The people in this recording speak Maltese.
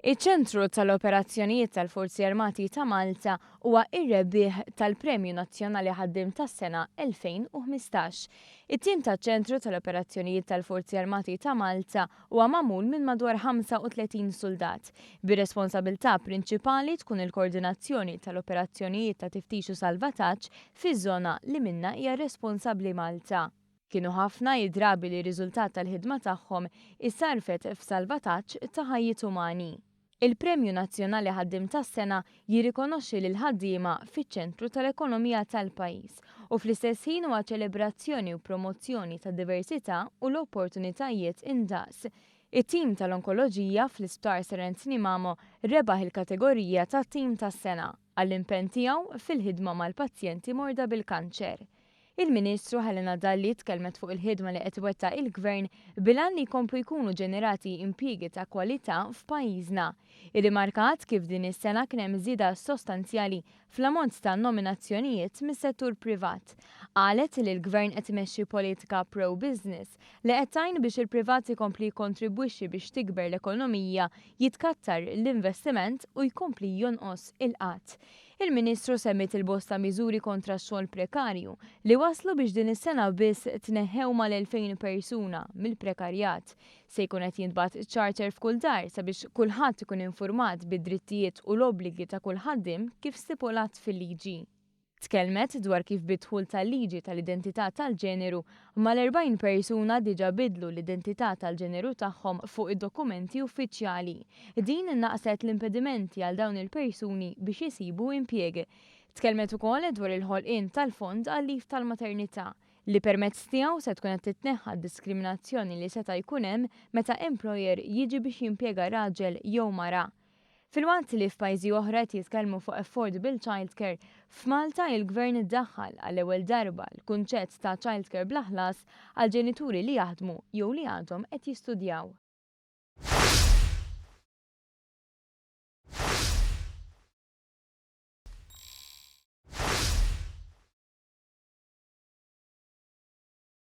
Iċ-Ċentru tal-Operazzjonijiet tal-Forzi Armati ta' Malta huwa r-rebbieħ tal-Premju Nazzjonali Ħaddiem tas-Sena 2015. It-tim taċ-Ċentru tal-Operazzjonijiet tal-Forzi Armati ta' Malta huwa magħmul minn madwar 35 suldat, bir-responsabilità prinċipali tkun il-koordinazzjoni tal-operazzjonijiet ta' tiftix u salvataġġ fiż-żona li minnha hija responsabbli Malta. Kienu ħafna id-drabi li r-riżultat tal-ħidma tagħhom issarrfet f'salvataġġ ta' ħajjiet umani. Il-Premju Nazzjonali Ħaddiem tas-Sena jirrikonoxxi lill-ħaddiema fiċ-ċentru tal-ekonomija tal-pajjiż u fl-istess ħin huwa ċelebrazzjoni u promozzjoni tad-diversità u l-opportunitajiet indaqs. It-tim tal-onkoloġija fl-Isptar Sir Anthony Mamo rebaħ il-kategorija tat-Tim tas-Sena għall-impenn tiegħu fil-ħidma mal-pazjenti morda bil-kanċer. Il-Ministru Helena Dalli tkellmet fuq il-ħidma li qed iwettaq il-Gvern bil-għan li jkomplu jkunu ġenerati impjiegi ta' kwalità f'pajjiżna. Irrimarkat kif din is-sena kien hemm żieda sostanzjali fl-ammont ta' nominazzjonijiet mis-settur privat. Qalet li l-Gvern qed imexxi politika pro-business li qed tgħin biex il-privat ikompli jikkontribwixxi biex tikber l-ekonomija, jitkattar l-investiment u jkompli jonqos il-qgħad. Il-Ministru semmiet il-bosta miżuri kontra x-xogħol prekarju li wasslu biex din is-sena biss tneħħew mal-2,000 persuna mill-prekarjat. Se jkun qed jintbagħat charter f'kull dar sabiex kulħadd ikun infurmat bid-drittijiet u l-obbligi ta' kull ħaddiem kif stipulat fil-liġi. Tkellmet dwar kif bid-dħul tal-liġi tal-identità tal-ġeneru, mal-40 persuna diġà biddlu l-identità tal-ġeneru tagħhom fuq id-dokumenti uffiċjali. Din naqqset l-impedimenti għal dawn il-persuni biex isibu impjieg. Tkellmet ukoll dwar il-ħolqien tal-fond għal-leave tal-maternità, li permezz tiegħu se tkun qed titneħħa d-diskriminazzjoni li seta' jkun hemm meta employer jiġi biex jimpjega raġel jew mara. Filwaqt li f'pajjiżi oħra qed jitkellmu fuq affordable childcare, f'Malta il-Gvern iddaħħal għall-ewwel darba l-kunċett ta' childcare bla ħlas għal ġenituri li jaħdmu jew li għadhom qed jistudjaw.